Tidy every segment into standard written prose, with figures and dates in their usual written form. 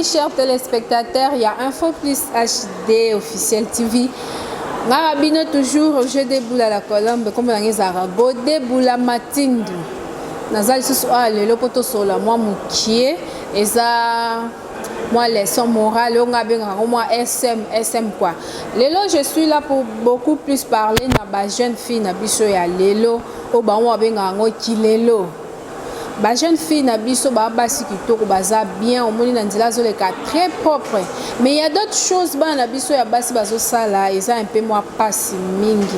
Amis, chers téléspectateurs, il y a Info Plus HD officiel TV. Nga bino toujours jeu de boule à la colombe comme na ezalaka Gode Bula Matindu. Naza lisusu awa lelo mpo tosolola mwa mokie, eza mwa leçon morale oyo nga abengaka yango mwa SM SM quoi. Lelo je suis là pour beaucoup plus parler na ba jeune fille na biso ya lelo oyo bango babengaka yango kilelo. Ba jeune fille na biso ba basi kitoko, baza bien, omoni na nzela azoleka très propre, mais il y a d'autres choses bana na biso ya basi bazosala, eza un peu mwa pasi mingi.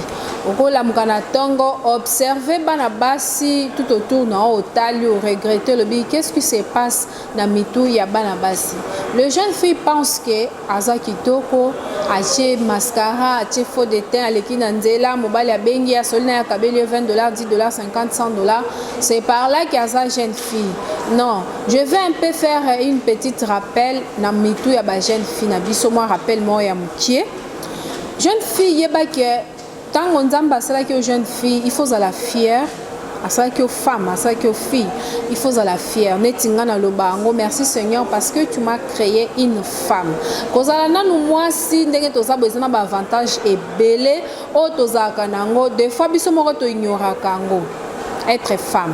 Okolamuka na ntongo, observe bana basi tout autour na yo, otali, oregrete, olobi: qu'est-ce qui se passe na mitu ya bana basi? Le jeune fille pense que aza kitoko, atie mascara, atie fond de teint, aleki na nzela, mobali abengi, asoli na ye, akabeli ye 20 dollars, 10 dollars, 50, 100 dollars, c'est par là qu'aza jeune fille. Non, je vais un peu faire une petite rappel na mitu ya ba jeune fille na biso, mwa rappel moko ya mokie. Jeune fille, yebaki ntango Nzambe asalaki yo jeune fille, il faut ozala fière. Asalaki yo femme, asalaki yo fille, il faut ozala fière. Neti nga naloba yango: merci Seigneur parce que tu m'as créé une femme. Kozala nanu mwasi ndenge toza boye eza na baavantage ebele oyo tozalaka na yango. Des fois biso moko toignoraka yango. Être femme,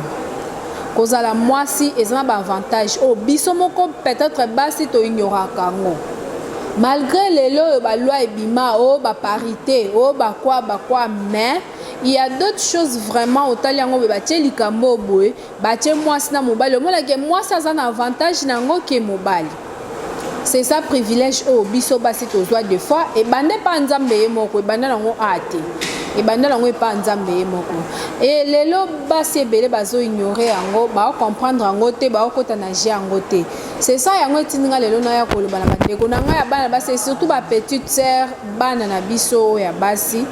kozala mwasi, eza na baavantage oyo biso moko peut-être basi toignoraka yango, malgré lelo oyo baloi ebima oyo baparité oyo bakwa bakwa, mais il y a d'autres choses vraiment otali yango boye, batie likambo boye, batie mwasi na mobali, omonake mwasi aza na avantage na yango ke mobali. C'est ça privilège oyo biso basi tozwa. Des fois ebanda epa Nzambe ye moko, ebanda nango a te, ebanda nango epa Nzambe ye moko. E lelo basi ebele bazoignore yango, baocomprendre yango te, baokɔta na jeu yango te. C'est ça yango etindi nga lelo naya koloba na bandeko na ngai ya bana basi, surtout bapetite sœur, bana na biso oyo ya basi,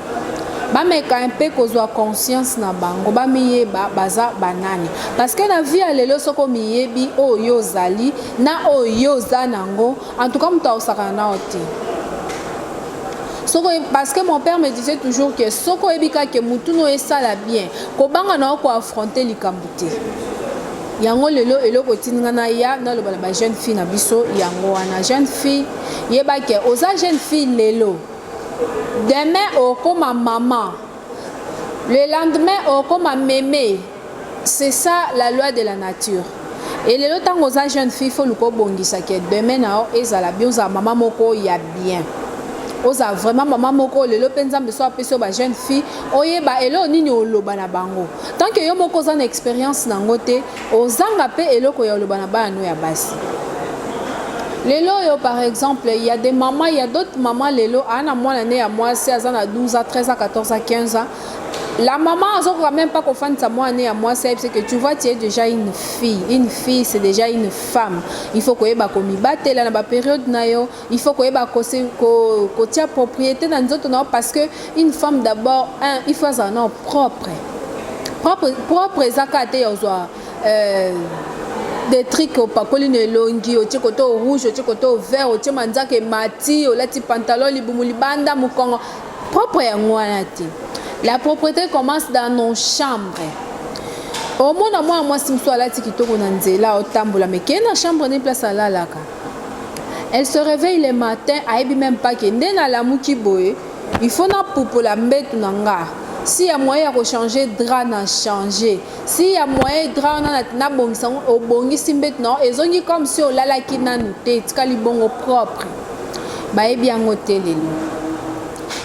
bameka mpe kozwa conscience na bango, bamiyeba baza banani, parce que na vie ya lelo, soki omiyebi oyo yo ozali na oyo yo oza nango, en tout cas moto akosakana nao te. Soko, parce que mon père me disait toujours que soki oyebi kaka mutu no esala bien, kobanga na yo koaffronte likambo te. Yango lelo eloko etindi nga na ya naloba na bajeune fille na biso yango wana. Jeune fille, yebake oza jeune fille lelo, demain okoma maman, le lendemain okoma mémé. C'est ça la loi de la nature. E lelo ntango oza jeune fille, faut luka obongisa ke demain na yo ezala bien, ozala mama moko ya bien, ozala vraiment mama moko. Lelo mpe Nzambe so apesi yo bajeune fille, oyeba eloko nini oloba na bango. Tant que yo moko oza na expérience nango te, ozanga mpe eloko ya oloba na bana no ya basi. Lelo oyo par exemple, il y a des mamans, il y a d'autres mamans lelo aa na mwana ne ya mwasi aza na 12 ans, 13 ans, 14 ans, 15 ans. La maman azokoka même pas kofandisa mwana ne ya mwasi, ayebisa que tu vois, tu es déjà une fille, une fille c'est déjà une femme, il faut koyeba komibatela na bapériode na yo, il faut koyeba kotia propriété na nzoto na yo, parce que une femme d'abord, un, il faut azala nao propre. Propre, propre eza kaka te ya ozwa des trucs opakoli na elongi, otie kote o rouge, otie kote o vert, otie manzaka emati, olati pantalon libumu libanda, mokongo. Propre yango wana te. La propreté commence dans nos chambres. Omona mwana mwasi mosusu alati kitoko na nzela, otambola, mais kee na chambre ne place alalaka, elle se réveille le matin, ayebi même pas ke nde nalamuki boye, il faut napupola mbetu na nga. Si ya moyen ya kochange drap, na change. Si ya moyen drap wana nabongisa yango, obongisi mbetu na yo, ezongi comme si olalaki nanu te, etikali bongo propre. Bayebi yango te. Lelo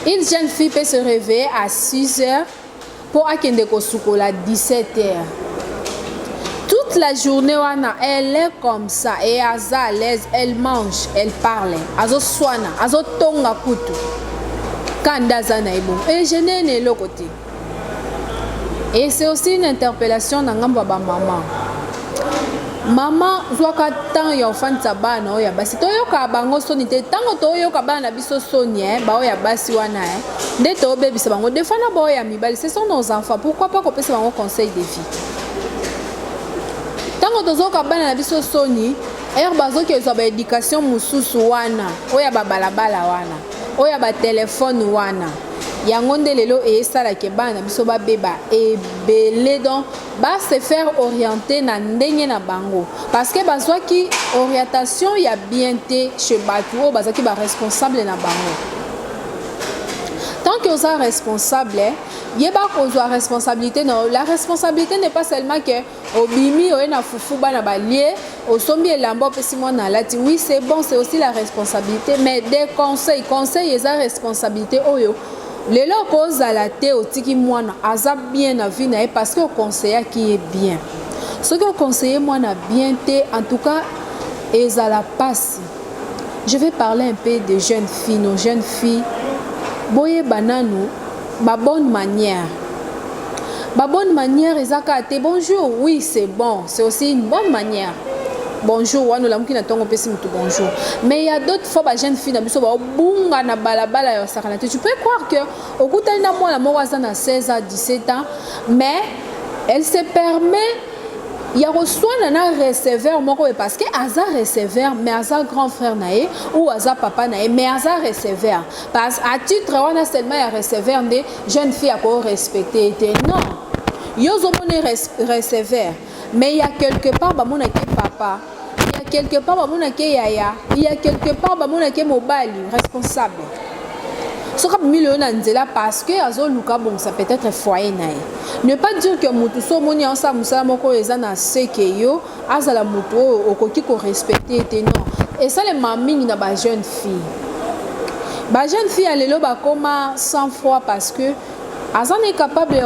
une jeune fille peut se réveiller à 6 heures mpo akende kosukola 17 heures. Toute la journée wana elle est comme ça et aza à l'aise, elle mange, elle parle, azoswana, azotonga kutu kanda aza na ye bongo, egene na eloko te. Et c'est aussi une interpellation na ngambo ya bamama. Mama, zwaka temps ya ofandisa bana oyo ya basi, toyokaka bango soni te. Ntango toyoka bana na biso soni, baoyo ya basi wana, nde toobebisa bango. Des fois na baoyo ya mibali, ce sont nos enfants, pourquoi pas kopesa bango conseil de vie? Ntango tozoyoka bana na biso soni, ere bazoki ezwa baéducation mosusu wana oyo ya babalabala wana. Oyo ya ba telephone wana yango nde lelo eyesala ke bana na biso babeba ebele, donc ba se faire orienter na ndenge na bango parce que bazwaki orientation ya bien te chez bato oyo bazalaki ba responsable na bango. Tant que oza responsable, yeba kozwa responsabilité na yo. La responsabilité n'est pas seulement que obimi, oye na fufu, bana balie, osombi elamba, opesi mwana alati. Oui, c'est bon, c'est aussi la responsabilité, mais des conseils, conseil eza responsabilité. Oyo lelo okozala te, otiki mwana aza bien na vie na ye parce que oconseillaki ye bien. Soki oconseille mwana bien te, en tout cas ezala pasi. Je vais parler un peu de jeunes filles, nos jeunes filles. Boyeba nanu babonne manière. Babonne manière eza kaka te bonjour. Oui, c'est bon, c'est aussi une bonne manière, bonjour wana olamuki na ntongo, opesi motu bonjour. Mais il y a d'autres fois, bajeune fille na biso baobunga na balabala ya osakana te. Tu peux croire que okutani na mwana moko aza na 16 ans, 17 ans, mais elle se permet ya koswana na receveur moko oyo parce que aza receveur, mais aza grand frère na ye ou aza papa na ye, mais aza receveur. Parce à titre wana seulement ya receveur nde jeune fille akorespecte ye te. Non, yo ozomona receveur, mais il y a quelque part bamonaki papa, il y a quelque part bamonaki yaya, il y a quelque part bamonaki mobali responsable. Soki abimi lelo na nzela parce que azoluka abongisa peut-être foyer na ye, ne pas dire que motu so omoni aosala mosala moko oyo eza na seke, yo azala motu oyo okoki korespecte te. Non, esalema mingi na bajeune fille. Bajeune fille ya lelo bakoma sans froid parce que aza na capable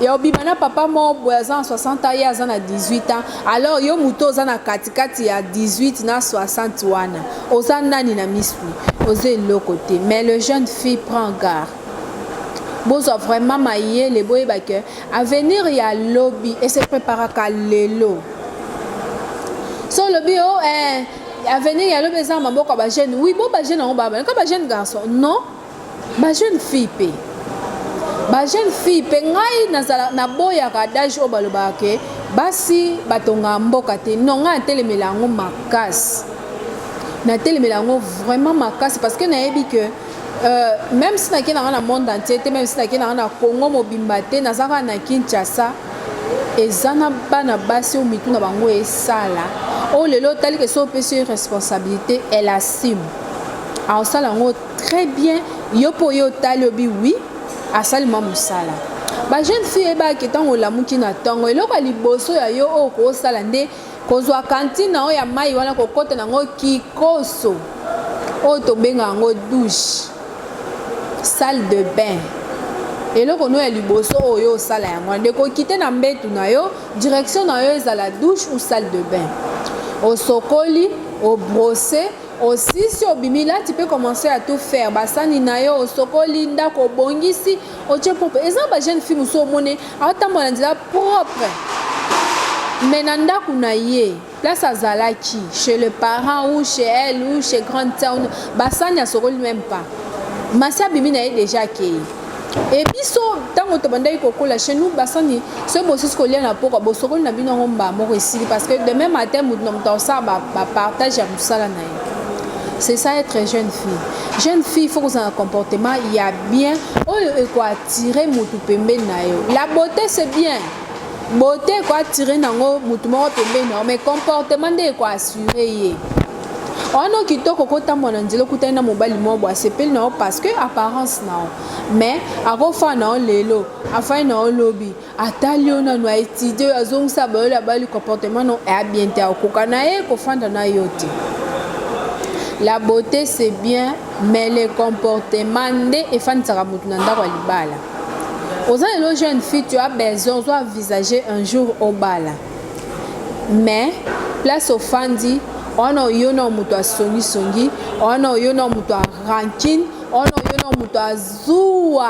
ya obima na papa moko boye aza na 60 ans, ye aza na 18 ans. Alors yo motu oza na katikati ya 18 na 60 wana, oza nani na misu? Oza eloko te. Mais le jeune fille, prend garde, bozwa vraiment mayele, boyeba ke avenir ya lobi ese préparaka lelo. So olobi o avenir ya lobi eza na maboko ya bajeune. Oui, bo bajeune yango baba ka bajeune garçon, non, bajeune fille mpe, bajeune fille mpe. Ngai nazala naboyaka adage oyo balobaka ke basi batongaka mboka te. Non, ngai natelemela yango makasi, natelemela yango vraiment makasi parce que nayebi ke même si nakei nanga na monde entier te, même si nakei nanga na Congo mobimba te, naza kaka na Kinshasa, eza na bana basi oyo mitu na bango esala, oyo lelo otali ke so opesi yo responsabilité, elle assume, aosala yango très bien. Yo mpo oyo otali, obi oui, asali mwa mosala. Bajeune fille, eyebaki ntango olamuki na ntongo, eloko ya liboso ya yo oyo koosala nde kozwa cantine na oyo ya mai wana, kokɔta nango kikoso oyo tobenga yango douche, salle de bain. Eloko no ya liboso oyo osala yango wana nde kokite na mbetu na yo, direction na yo ezala douche ou salle de bain. Osokoli, obrosse, osisi, obimi. Là tu peux commencer à tout faire: basani na yo osokoli, ndako obongisi, otie propre. Eza bajeune fille mosusu omoni aotambola na nzela propre, mais na ndako na ye, place azalaki chez le parent ou chez elle ou chez grande sœur, basani asokoli même pas, masi abimi na ye déjà, akei. E biso ntango tobandaki kokola, chez nous basani, soki bosisi kolia na pokwa, bosokoli na bino yango mbala moko, esili, parce que demain matin motu na moto akosala bapartage ya mosala na ye. C'est ça être jeune fille. Jeune fille, il faut kozala na comportement ya bien oyo ekoattire motu pembeni na yo. La beauté, c'est bien, beauté ekoattire nango motu moko pembeni na yo, mais comportement nde ekoassure ye wana. Kitoko, kotambola na nzela, okutani na mobali moko boye, asepeli na yo parce que apparence na yo, mais akofana na yo lelo, afai na yo lobi, atali yo nanu, aétudie oyo, azongisa bayoli, abali, comportement no eya bien te, akoka na ye kofanda na yo te. La beauté, c'est bien, mais le comportement nde efandisaka motu na ndako ya libala. Oza lelo jeune fille, tu as besoin, ozo envisager un jour obala, mais place ofandi wana, oyo na moto asongisongi wana, oyo na moto arancune wana, oyo na moto azuwa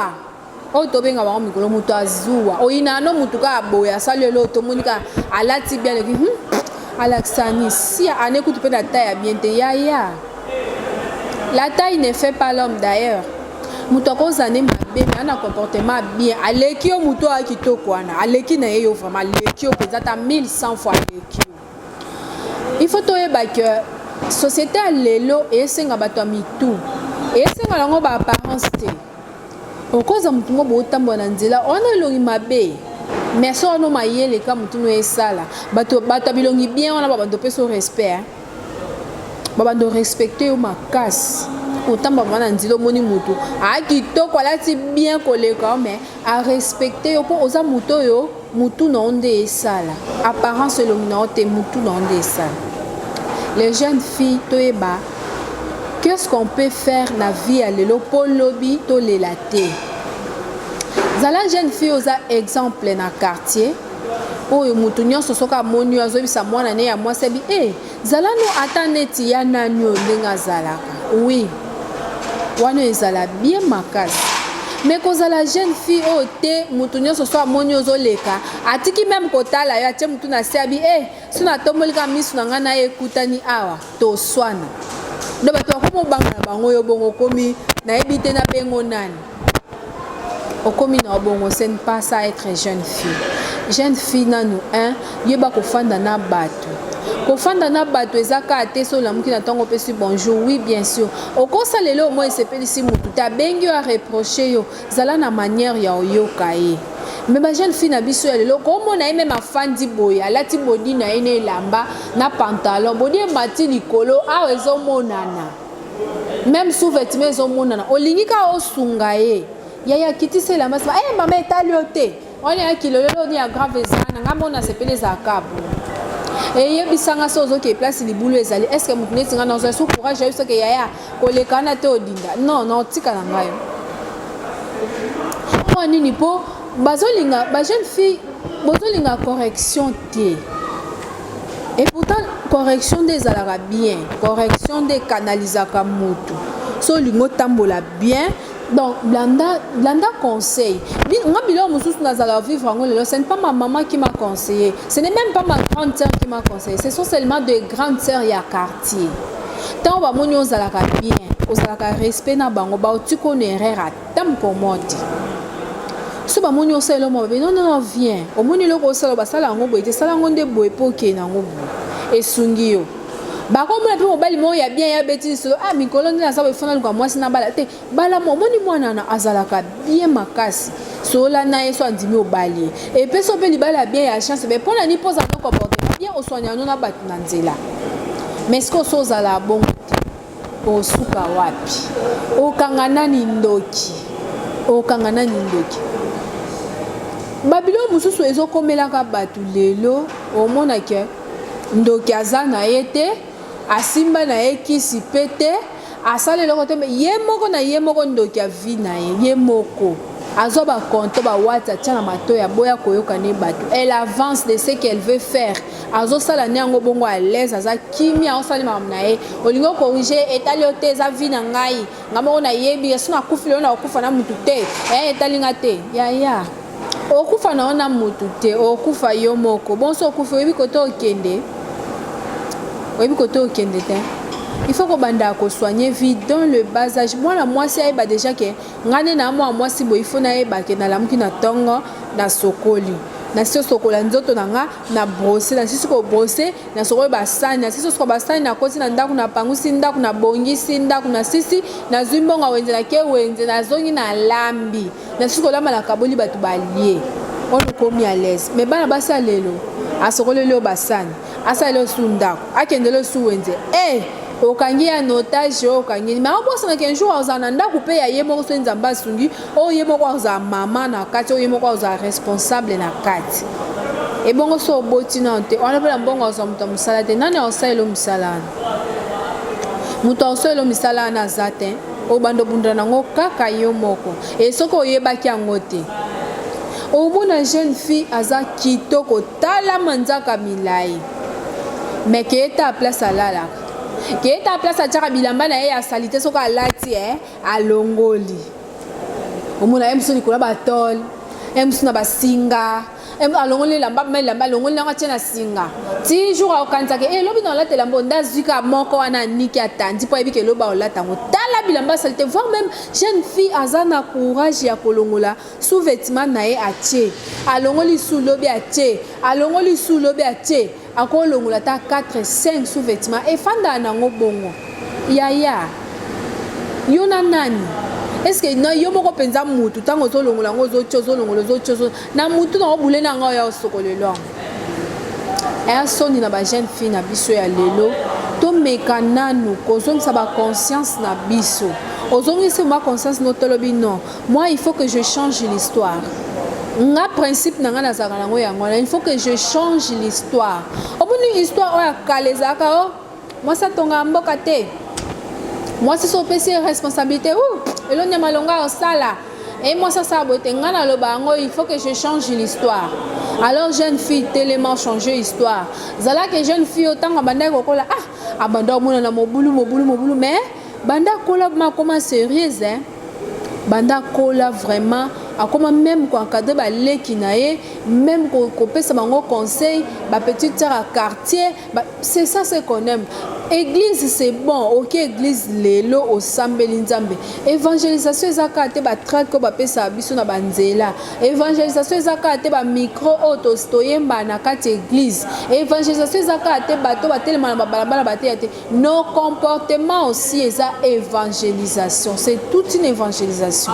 oyo tobenga bango mikolo, moto azuwa, oyina no motu kaka boye, asali elo, tomoni kaka alati bien, leki alakisani si ane kutu mpe na taille ya bien te. Yaya, la taille ne fait pas l'homme. D'ailleurs moto akozala nde mabe, mais ana comportement bien, aleki yo. Moto oyo kitoko wana aleki na ye yo, vraiment aleki yo mpenza, ata 1100 fois aleki yo. Il faut toyeba ke société ya lelo esenga bato ya mitu. Esenga nango ba apparence te. Okoza mutu ngo botambola na nzela wana elongi mabe mais so wana mayele ka mutu no esala bato bato ya bilongi bien wana babando opesa respect hein? Babando respecte yo makasi. Otambola na nzela omoni mutu a kitoko alati bien koleka mais a respecte yo mpo oza mutu oyo mutu na yo nde esala apparence elongi na yo te, mutu na yo nde esala. Les jeunes filles, toyeba qu'est-ce qu'on peut faire na vie ya lelo mpo lobi tolela te. Zala jeune fille oza exemple na quartier oyo mutu nyonso soki amoni yo azoyebisa mwana ne ya mwasi abi e zala no ata neti ya nani oyo ndenge azalaka. Oui, wana ezala bien makasi. Mais kozala jeune fille oyo te, mutu nyonso so amoni ozoleka atiki même kotala yo, atie mutu na se abi e so natomboli kaka misu na ngai na ye ekutani awa toswana. Ndo bato bakoma obanga na bango yo bongo okomi nayebi te nabengo nani okomi na bongo. Ce n'est pas ça être jeune fille. Jeune fille nanu 1, yeba kofanda na bato. Kofanda na bato eza kaka te so olamuki na ntongo opesi bonjour. Oui, bien sûr, okosala eloko moko esepelisi mutu te, abengi yo, areproche yo, zala na manière ya oyoka ye. Mais bajeune fille na biso ya lelo, komona ye même afandi boye, alati body na ye na elamba na pantalon, body emati likolo awa ezomonana, même sous-vêtement ezomonana, olingi kaka osunga ye, yaya akitisa elamba nsima e mama etali yo te. Wana ya kilolelo ni ya grave eza na ngai mona sepeli ezalaka bongo. Eyebisanga so ozokee place libulu ezali, est ce que motu neti ngai nazwa su courage ayebi soki yaya koleka wana te odinda? Non, na otika na ngai mpo nini? Mpo bazolinga bajeune fille, bozolinga correction te. Et pourtant correction nde ezalaka bien, correction nde ekanalizaka motu. So olingi otambola bien, donc landa, landa conseil. Nga biloko mosusu nazala vivre yango lelo, ce n'est pas ma maman qui m'a conseillé, ce n'est même pas ma grande sœur qui m'a conseillé, ce sont seulement de grandes sœurs ya quartier. Ntango bamoni ozalaka bien, ozalaka respect na bango, baotiki ono erreur ata mokolo te. So bamoni osala eloko mabe, non, non, non, viens, omoni eloko osala, basala yango boye te, sala yango nde boye mpo okende yango boye esungi yo. Bakomona mpe mobali moko ya bien ya beti lisolo: ah, mikolo nde naza boye, fona luka mwasi na bala te, bala mo omoni mwana na azalaka bien makasi, sola na ye, so andimi obali ye, epesi mpe libala ya bien ya chance. Mais mpo na nini? Mpo ozala no comportement bien, oswanya no na bato na nzela. Mais ce que oso ozala bongo te, osuka wapi? Okanga nani ndoki? Okanga nani ndoki? Babiloko mosusu ezokomelaka bato lelo, omonake ndoki aza na ye te, asimba na ye kisi mpe te, asala eloko te, ye moko na ye moko ndoki ya vie na ye. Ye moko azwa bakonto bawati atia na matoyi, aboya koyoka ne bato. Elle avance de ce qu'elle veut faire, azosala ne yango bongo à l'aise, aza kimia, azosala makambo na ye. Olingi ocorrige, etali yo te, eza vie na ngai, nga moko nayebi. So nakufi lelo, nakokufa na mutu te, etali nga te. Yaya, okufa na yo na mutu te, okufa yo moko. Bon, so okufi, oyebi kote okende, oyebi kote okende te. Il faut kobanda kosoigner vie dans le bas âge. Mwana mwasi ayeba déjà ke ngai nde na mwana mwasi boye, il faut nayeba ke nalamuki na ntongo, nasokoli, nasi osokola nzoto na nga, na brosse, nasisi kobrosser, nasokoli basani, nasisi osokola basani, nakoti na ndako, napangusi ndako, nabongisi ndako, nasisi, nazwi mbongo ya wenze, nake wenze, nazongi, nalambi, nasisi kolamba, nakaboli, bato balie, wana okomi à l'aise. Mais bana basi ya lelo, asokoleli oyo basani, asaleli osu ndako, akendeli osu wenze e okangi ya notage oyo okangi. Mais aobosanaka un jour azala na ndako mpe ya ye moko. So Nzambe asungi, oyo ye moko azala mama na kati, oyo ye moko azala responsable na kati. Ebongo so oboti nano te, wana mpe na mbongo azwa moto ya mosala te, nani aosalela mosala wana? Moto aosalela misala wana aza te, obanda obundela nango kaka yo moko. E soki oyebaki yango te, omona jeune fille aza kitoko, tala manzaka milai, mais keyeta place alalaka, keyeta place atiaka bilamba na ye ya saleté, soki alati alongoli, omona ye mosusu likolo ya batole, ye mosusu na basinga, alongoli elamba, ma elamba alongoli yango atie na singa ti jour akokanisaka elobi na olata elamba nde azwi kaka moko wana, aniki, atandi mpo ayebi ke elobi aolata yango. Tala bilamba saleté, voire même jeune fille aza na courage ya kolongola sous-vêtement na ye, atie, alongoli su, lobi atie, alongoli su, lobi atie, akolongola ata 4 5 sous-vêtement, efandaka nango bongo. Yaya, Yo na nani? Est-ce que na yo moko mpenza mutu ntango ozolongola yango, ozotia, ozolongola, ozotia, na mutu nango bule na yango oya osokolelo yango? Eya soni na bajeune fille na biso ya lelo. Tomeka nanu kozongisa baconscience na biso. Ozongisi ma conscience no, tolobi non, moi il faut que je change l'histoire. Nga principe na nga nazalaka nango yango wana: il faut que je change l'histoire. Omoni histoire oyo ya kala ezalaka o mwasi atongaka mboka te, mwasi so opesi ye responsabilité eloni ya malonga osala e mwasi asala boye te. Nga naloba yango: il faut que je change l'histoire. Alors jeune fille, telema, changer histoire. Zalaka jeune fille otango abandaki kokola, ah, abanda omona na mobulu, mobulu, mobulu, mais banda akola makoma sérieuse, hein? Banda akola vraiment, akoma même koencadrer baleki na ye, même kopesa bango conseil, bapetite sœur ya quartier ba, c'est ça ce qu'on aime. Église, c'est bon, ok, église lelo osambeli Nzambe. Évangélisation eza kaka te batracts oyo bapesaka biso na banzela. Évangélisation eza kaka te bamicro oyo toyemba na kati église. Évangélisation eza kaka te bato batelema na babalabala bateya te. Nos comportements aussi eza évangélisation, c'est toute une évangélisation.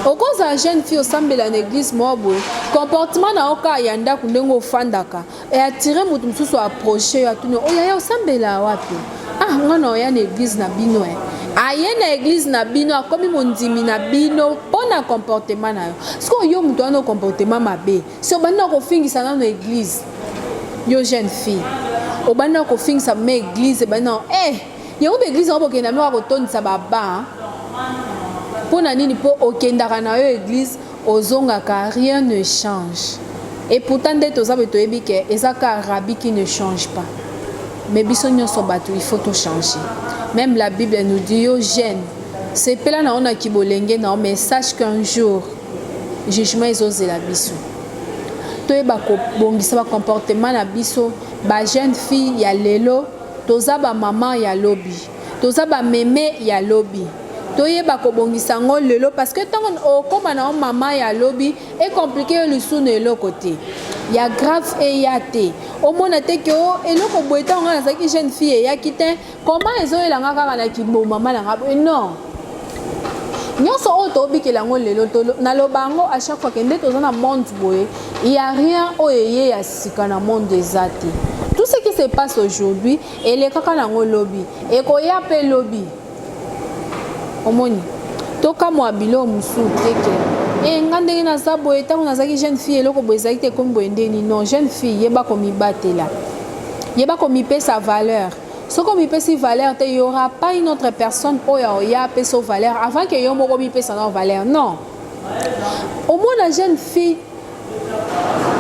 Okozala jeune fille, osambela na église moko boye, comportement na yo kaka ya ndako, ndenge ofandaka, eattirer moto mosusu, approche yo, atuni: "Oyaya, osambela wapi?" "Ah, nga na oya na église na bino." E aye na église na bino, akomi mondimi na bino mpo na comportement na yo. Sikoyo yo moto wana, comportement mabe, si obandi na kofingisa nano église, yo jeune fille obandi na kofingisa ma église, ebandi na eh yango baéglise yango bokenda moko kotondisa baba mpo na nini? Mpo okendaka na yo église, ozongaka, rien ne change. Et pourtant nde toza boye, toyebi ke eza ka rabbi qui ne change pas, mais biso nyonso bato, il faut tochanger. Même la Bible nous dit: yo jeune, sepela na yo na kibolenge na yo, mais sache qu'un jour jugement ezozela biso. Toyeba kobongisa bacomportement na biso. Bajeune fille ya lelo, toza bamama ya lobi, toza bameme ya lobi. Toyeba kobongisa yango lelo, parce que ntango okóma na yo mama ya lobi, ecompliquer yo lisusu na eloko te ya grave eya te. Omona te ke o eloko boye, ntango nga nazalaki jeune fille eyaki te, comment ezoyelanga kaka na kibomama na nga boye? Non, nyonso oyo tobikela yango lelo, naloba yango à chaque fois ke nde toza na monde boye, y a rien oyo eye ya sika na monde, eza te. Tout ce qui se passe aujourd'hui elekaka nango lobi, ekoya mpe lobi. Omoni, tokamwa biloko mosusu te ke e nga ndenge naza boye, ntango nazalaki jeune fille eloko boye ezalaki te, ekomi boye ndeni. Non, jeune fille, yeba komibatela, yeba komipesa valeur. Soki omipesi valeur te, y aura pas une autre personne oyo oya apesa valeur avant ke yo moko omipesa na valeur. Non, omona jeune fille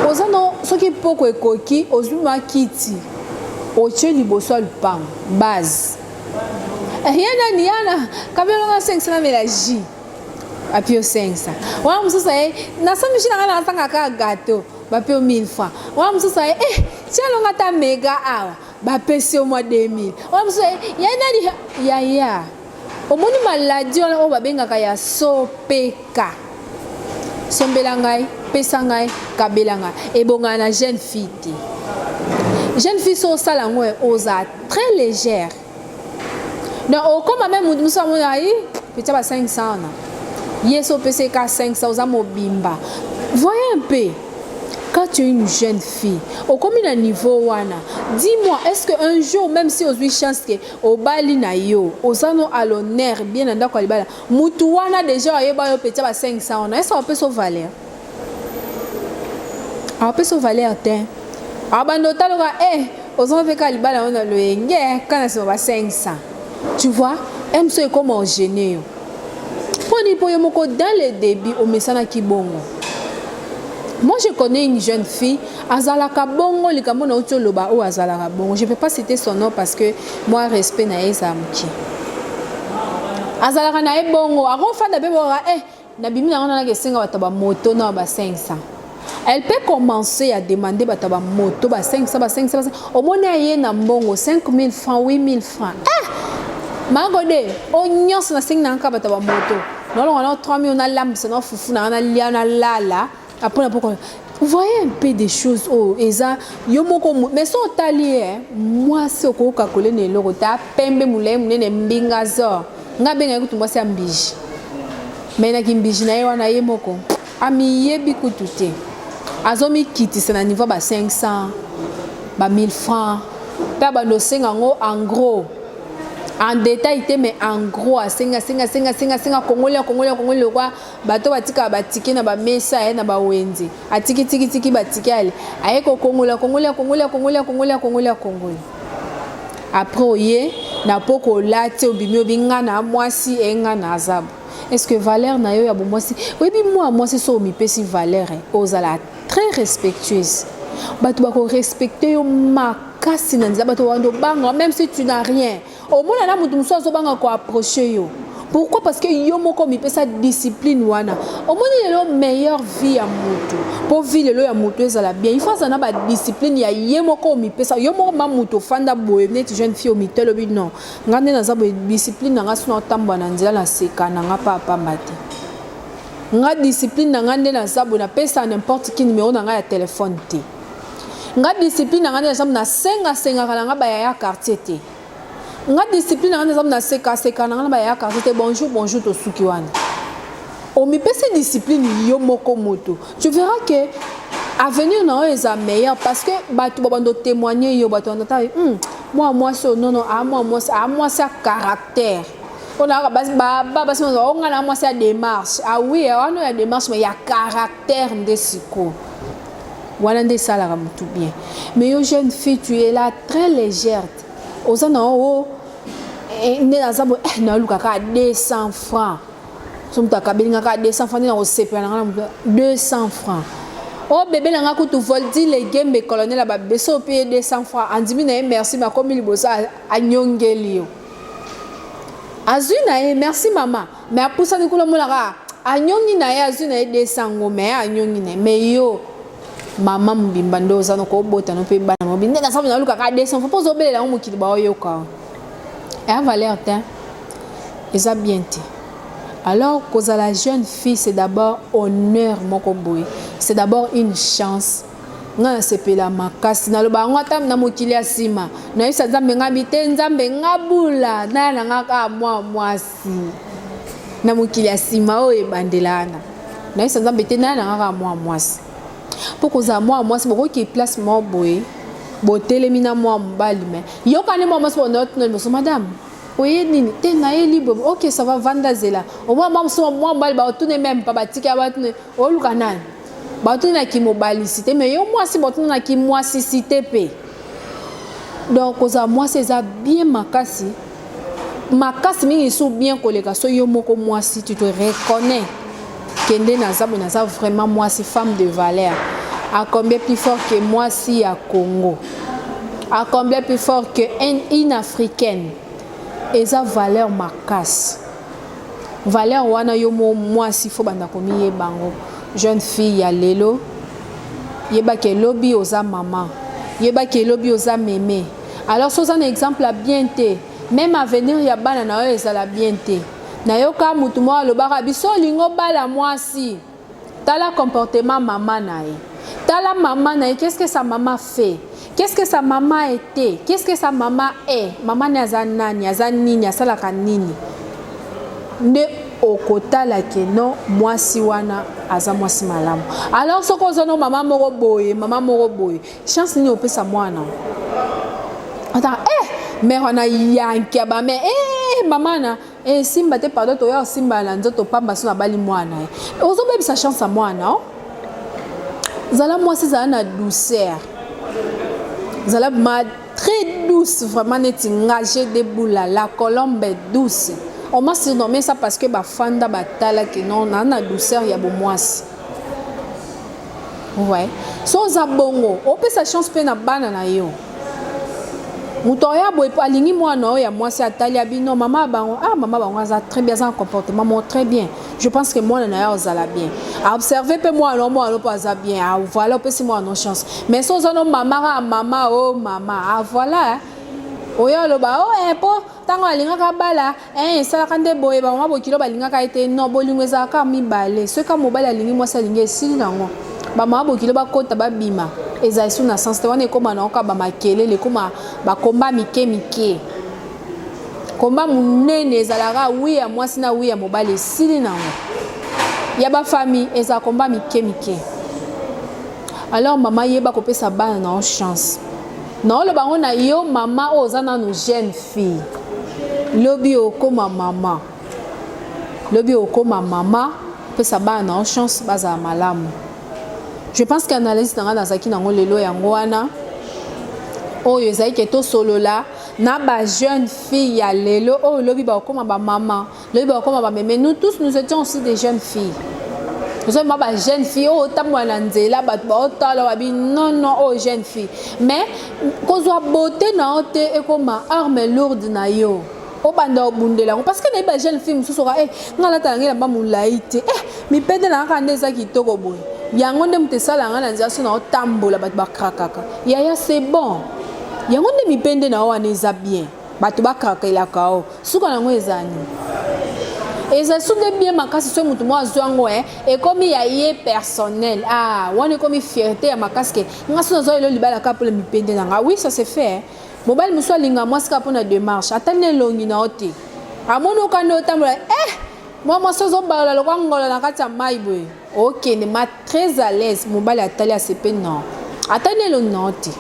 oza no, soki poko ekoki, ozwi mwa kiti, otie liboso ya lupango base ye nani yana kabelonga 500, namela jus, api yo 500. Wana mosusu aye, nasombi jus na ngai, nasanga kaka gâteau, bape yo 1000 francs. Wana mosusu aye, eh, tia longa ata mega awa, bapesi yo mwa 2000. Wana mosusu aye, ya nani yaya. Omoni maladi wana oyo babengaka ya sopeka, sombela ngai, pesa ngai, kabela ngai, ebongaka na jeune fille te. Jeune fille, so osala yango, oza très légère. Donc okóma même motu mosusu amoni ayi petia ba 500 wana, ye so opesi ka 500, oza mobimba. Voyez un peu, quand tu es une jeune fille, okomi na niveau wana, dis-moi, est-ce que un jour, même si ozwi chance ke obali na yo, oza no à l'honneur bien na ndako ya libala, mutu wana déjà ayeba yo petia ba 500 wana, est-ce apesa valeur? Apesa valeur te. Abanda otaloka e ozonga mpe kaka libala yango na loyenge kaka na nsima ba 500, tu vois, mso ekoma ogêner yo. Mpo nini? Mpo yo moko dans le début omesanaki bongo. Moi, je connais une jeune fille azalaka bongo. Likambo na uti oloba oyo, azalaka bongo. Je peux pas citer son nom parce que moi respect na ye ezala mokie. Azalaka na ye bongo, akofanda mpe boka eh, nabimi nango, nanaka esenga bato bamoto na ba 500. Elle peut commencer à demander bato bamoto ba 500, ba 500, ba 500. Omoni aye na mbongo 5000 francs, 8000 francs. Ah, magode o nyonso nasengi nanga kaka bato bamoto, nalonga na 3000, nalambisa na fufu nanga, nalia, nalala. Après na poko, voyez un peu des choses oyo eza yo moko. Mais so otali ye mwasi, okokoka kolena eloko te, apembe, molai, monene, mbinga zor. Nga abengaki kutu mwasi ya mbiji, mais na kimbiji na ye wana, ye moko amiyebi kutu te. Azomikitisa na niveau ba 500, ba 1000 francs, mpe abanda osenga yango en gros, en détail te, mais en gros. Asenga, asenga, asenga, asenga, asenga, kongoli, akongoli, akongoli lokwa bato batikaka batike na bamesa ye na bawenze. Atiki tiki tiki batike, ale aye kokongola, akongoli, akongoli, akongoli, akongoli, akongoli, akongoli. Après oye na poko, olati, obimi, obi nga na mwasi e nga na azabu. Est ce que valeur na yo ya bomwasi oyebi? Mwa mwasi, so omipesi valeur, ozala très respectueuse, bato bakorespecte yo makasi na nzela. Bato bando obanga même si tu n'as rien. Omona na moto mosusu azobanga koapproche yo. Pourquoi? Parce que yo moko omipesa discipline wana. Omoni lelo, meilleure vie ya motu, mpo vie lelo ya motu ezala bien, il faut azala na badiscipline ya ye moko. Omipesa yo moko ma motu, ofanda boye neti jeune fille, omitele, obi non, nga nde naza boye, discipline na nga, sino otambola na nzela, naseka na nga mpa apamba te. Nga discipline na nga nde naza boye, napesa n'importe qui numéro na ngai ya telefone te. Nga discipline na nga nde naza, nasengasengaka na nga bayaya quartier te. Nga discipline na nga nde naza, nasekaseka na nga na bayaya quartier te. Bonjour, bonjour, tosuki wana. Omipesi discipline yo moko moto, tu verras que avenir na oyo eza meilleur, parce que bato babanda otémoigne yo, bato banda ta mwa mwasi oyo, nono a mwa mwasi, a mwasi ya caractère oyo nayaka basi onga na mwasi ya démarche. Ah oui, wana ya démarche, mais ya caractère nde sikoyo wana nde esalaka motu bien. Mais yo jeune fille, tu es là très légère, oza na o nde naza boye, naluka kaka 200 francs. So moto akabeli nga kaka 200 francs, nde na kosepela na nga na moto 200 francs. O bebe na nga kutu Voldi Legembe, colonel ya babebe, so ope ye 200 francs, andimi na ye merci, makomi liboso, anyongeli yo, azwi na ye merci mama, mais apusani kuna, omonaka anyongi na ye, azwi na ye 200 ngo, mais anyongi na ye. Mais yo mama mobimba nde oza na kobota no mpe bana mobi nde nasabu, nalukaka 200 francs mpo ozobelela yango, mokili baoyoka eya valeur te, eza bien te. Alors kozala jeune fille, c'est d'abord honneur moko boye, c'est d'abord une chance. Ngai nasepela makasi, naloba yango ata na mokili ya nsima, nayebisa Nzambe ngai bi te, Nzambe nga bula naya na nga kaka mwa mwasi na mokili ya nsima oyo ebandela wana. Nayebisa Nzambe te, naya na nga kaka mwa mwasi, mpo kozala mwa mwasi, bokoki place moko boye, botelemi na mwa mobali, mais yokani mwa mwasi bona otuna liboso: "Madame, oye nini?" "Te, naye libre." "Ok, ça va, vanda, zela." Omwa mwa mosusu, mwa mobali baotune même pa batiki ya batune: "Oluka nani?" Batuni na kimobalisi te, mais yo mwasi batuni na kimwasisi te mpe. Donc kozala mwasi eza bien makasi, makasi mingi su bien koleka. So yo moko mwasi, tu te reconnais kende naza boye, naza vraiment mwasi, femme de valeur, à combien plus fort que mwasi ya Congo, à combien plus fort que une Africaine. Eza valeur makasi, valeur wana. Yo mo mwasi, faut banda komiyeba yango. Jeune fille ya lelo, yebaki elobi oza mama, yebaki elobi oza meme. Alors so oza na exemple ya bien te, même avenir ya bana na yo ezala bien te. Nayoka mutu moko alobaka biso: olingi obala mwasi, tala comportement mama na ye, tala mama na ye, qu'est-ce que sa maman fait, qu'est-ce que sa maman était, qu'est-ce que sa maman est, mama ne aza nani, aza nini, asalaka nini, nde okotala ke non, mwasi wana aza mwasi malamu. Alors soki oza no mama moko boye, mama moko boye, chance nini opesa mwana? Ata mare wana yanki ya bame mama na esimba te, pardon, toya osimba na nzoto pamba. So nabali mwana ye, ozobebisa chance ya mwana o. Zala mwasi, zala na douceur, zala ma très douce, vraiment neti nga Gd Bula, la colombe douce. On m'a surnommé ça parce que bafanda batalaki non, naa na douceur ya bomwasi. Ouais, so oza bongo, opesa chance mpe na bana na yo. Moto oyo boye alingi mwana oyo ya mwasi, atali abi non, mama bango, ah, mama bango aza très bien, aza na comportement moko très bien, je pense que mwana na ye ozala bien. Aobserve mpe mwana, mwana mpo aza bien. Ah voilà, opesi mwana chance. Mais so oza no mama kaka mama o mama, ah voilà, oyo aloba o mpo ntango alingaka bala, esalaka nde boye, bamama bokilo balingaka ye te. Non, bolingo ezalaka mibale. Soki ka mobali alingi mwasi, alingi, esili nango. Bamama bokilo bakota babima, ezali su na sens te. Wana ekóma nango kaka bamakelele, ekóma bakomba mike mike. Combat munene ezalaka oui ya mwasi na oui ya mobali esili nango. Ya ba famille eza combat mike mike. Alors mama yeba kopesa bana na yo chance. Naoloba yango na yo mama oyo oza nanu jeune fille. Lobi okoma mama. Lobi okoma mama, pesa bana na yo chance bazala malamu. Je pense que analyse na nga nazalaki nango lelo yango wana. Oyo ezali ke tosolola na ba jeune fille ya lelo oyo lobi bakokoma ba mama, lobi bakokoma ba meme. Nous tous nous étions aussi des jeunes filles. Ozomba ba jeune fille oyo otambola na nzela bato baotala babi non non oyo jeune fille. Mais kozwa beauté na yo te ekoma arme lourde na yo. Obanda obundela yango parce que nayebi ba jeune fille mosusu oka eh nga alata na ngai elamba molai te eh mipende na nga kaka nde eza kitoko boye yango nde moto esala nga na nzela so na otambola bato bakrakaka yaya c'est bon yango nde mipende na yo wana eza bien bato bakrakelaka yo suka na yango eza nini eza su nde bien makasi soki moto moko azwi yango eh, ekomi ya ye personnel ah wana ekomi fierté ya makasi ke nga so nazwa lelo libala kaka mpona mipende na nga oui ça se fait eh. Mobali mosusu alingaka mwasi kaka pona demarche, atali na elongi na yo te. Amoni yo kaka nde otambola eh! Mwa mwasi ozobalola lokola ngolo na kati ya mayi boye. Okende ma très à l'aise, mobali atali asepeli na yo. Atali na elongi na yo te.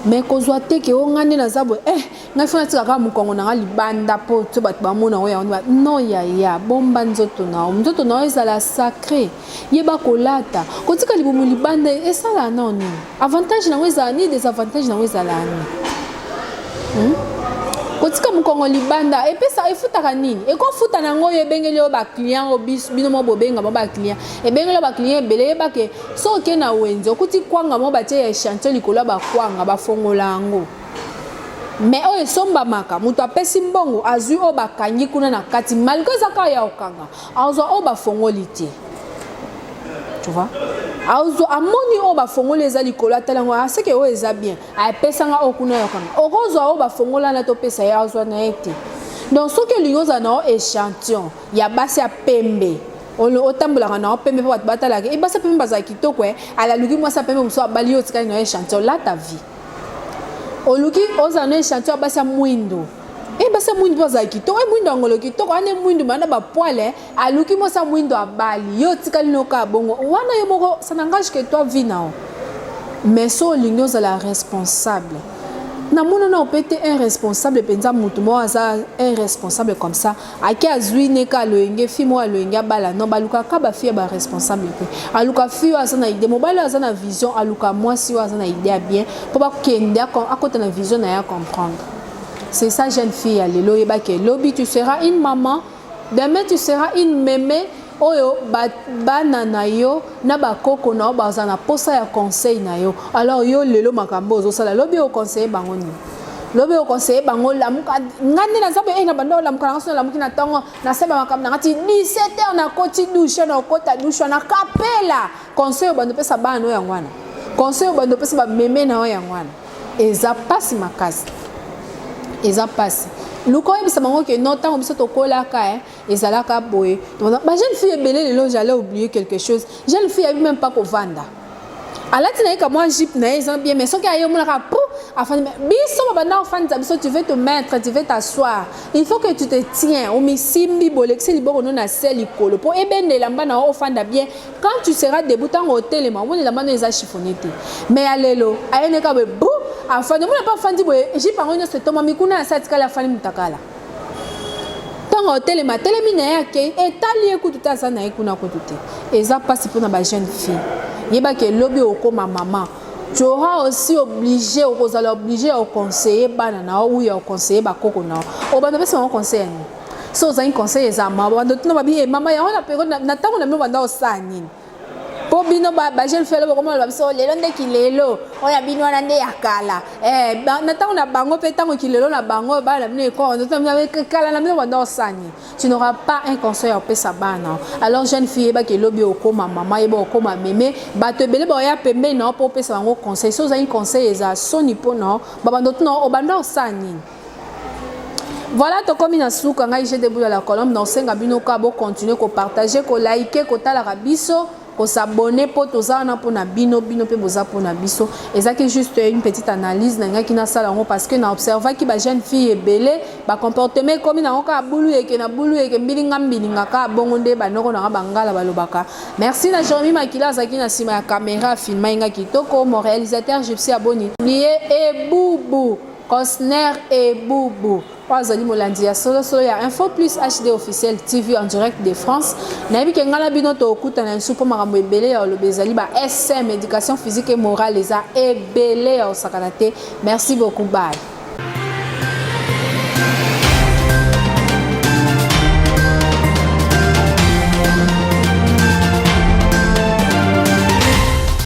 Mais kozwa te ke o nga nde naza boye eh! Ngai faut natika kaka mokongo na nga libanda po to bato bamona yango yango non yaya, bomba nzoto na yo. Nzoto na yo ezala sacre. Yeba kolata. Kotika libumu libanda esala nao nini? Avantage nango ezala nini? Desavantage nango ezala nini? Hmm? Kotika mokongo libanda epesa efutaka nini? Ekofuta nango oyo ebengeli yo ba client oyo bino mo bobenga bango ba client. Ebengeli yo ba client ebele yeba ke soki oke na wenze okuti kwanga mo batie ya echantillon likolo ya ba kwanga bafongola yango. Mais oyo esombamaka moto apesi mbongo azwi oyo bakangi kuna na kati malgre eza kaka ya kokanga azwa oyo bafongoli te tu vois azwa amoni oyo bafongoli eza likolo atala yango aseke ah, oyo eza bien apesanga oyo kuna ya kokanga okozwa oyo bafongola na topesa ye azwa na ye te donc soki olingi ozala na yo échantillon ya basi ya pembe otambolaka na yo pembe mpo bato batalaka e basi ya pembe bazala kitoko e alaluki mwasi ya pembe mosusu abali yo otikali na yo échantillon lata vie oluki ozala na échantillon ya basi ya mwindo e basi ya mwindu mpe azala kitoko e mwindu ya ngolo kitoko wana mwindu bana bapoile aluki mwasi ya mwindu abali yo otikali noka bongo wana yo moko ça n'engage que toi vie na yo mais so olingi ozala responsable namona na ope te un responsable mpenza motu moko aza un responsable comme ça ake azwi neka aloyenge fi moko aloyenge abala non balukaka bafi ya baresponsable te aluka fi oyo aza na idée mobali oyo aza na vision aluka mwasi oyo aza na idée ya bien mpo bakende akota na vision na ye acomprendre C'est ça jeune fille ya lelo oyeba ke lobi tu seras une maman, demain tu seras une meme oyo ba, bana na yo na bakoko na yo baza na posa ya conseil na yo. Alors yo lelo makambo ozosala lobi o conseiller bango nini? Lobi o conseiller bango lamuka nga nde naza boye eh, na banda olamuka na nga so nalamuki na ntongo nasala makambo na nga ti 17 heures nakoti douche na okota douche na kapela conseil obanda opesa bana na yo yango wana conseil obanda opesa bameme na yo yango wana Eza pasi makasi. Eza pasi. Luka oyebisa bango ke non ntango biso tokolaka eh, ezalaka boye. Ba jeune fille ebele lelo j'allais oublier quelque chose. Jeune fille ayebi même pas kovanda. Alati na ye ka mwa jupe na ye eza bien mais soki aye omonaka pou afandi biso babanda kofandisa biso tu veux te mettre tu veux t'asseoir il faut que tu te tiens omisimbi bolekisi liboko no na se likolo mpo ebenda elamba na yo ofanda bien Quand tu seras debout tango otelema omoni elamba no eza chiffonne te mais ya lelo aye neka boye bu afandi omona pe afandi boye jupe yango nyonso etomami kuna na se atikali afandi mutakala ntango otelema atelemi na ye akei etali ye kutu te aza na ye kuna kutu te eza mpasi mpona ba jeune fille yeba ke lobi okoma mama tu auras aussi obligé okozala obligé ya oconseiller bana na yo ou ya oconseiller bakoko na yo obanda opesa bango conseil ya nini So ozangi conseil eza mawa bando tuna babi eh mama yango na periode na tango na bino banda osala nini po bino ba, ba jeune fille bokoma loba biso lelo nde kilelo oyo ya bino wana nde ya kala eh, ba, na ntango na bango mpe ntango kilelo na bango bana na bino ekoro kala na bino banda osala nini tu n'auras pas un conseil ya kopesa bana alors jeune fille yebaki elobi okoma mama yeba okoma meme bato ebele baoya pembeni na yo mpo opesa bango conseil so ozangi conseil eza soni mpo na yo babando tuna obanda osala nini Voilà tokomi na suka ngai GD Bula la Colombe na osenga bino ka bo continuer ko partager ko liker ko talaka biso. Ko s'abonner po toza wana pona bino, bino pe boza pona biso. Ezaki juste une petite analyse na ngaki na sala yango parce que na observaki ba jeune fille ebele ba comportement ekomi na kaka bulu eke na bulu eke mbilinga mbilinga kaka bongo nde ba noko na bangala balobaka. Merci na Jérémy Makila azaki na sima ya caméra filma nga kitoko, mon réalisateur Gypsy Aboni. Lié ebubu Cosner ebubu. Oyo azali molandi ya solosolo ya Info Plus HD officiel TV en direct de France. Nayebi ke ngai na bino tokutana lisusu mpo makambo ebele ya oloba ezali ba SM, éducation physique et morale eza ebele ya osakana te. Merci beaucoup, bye.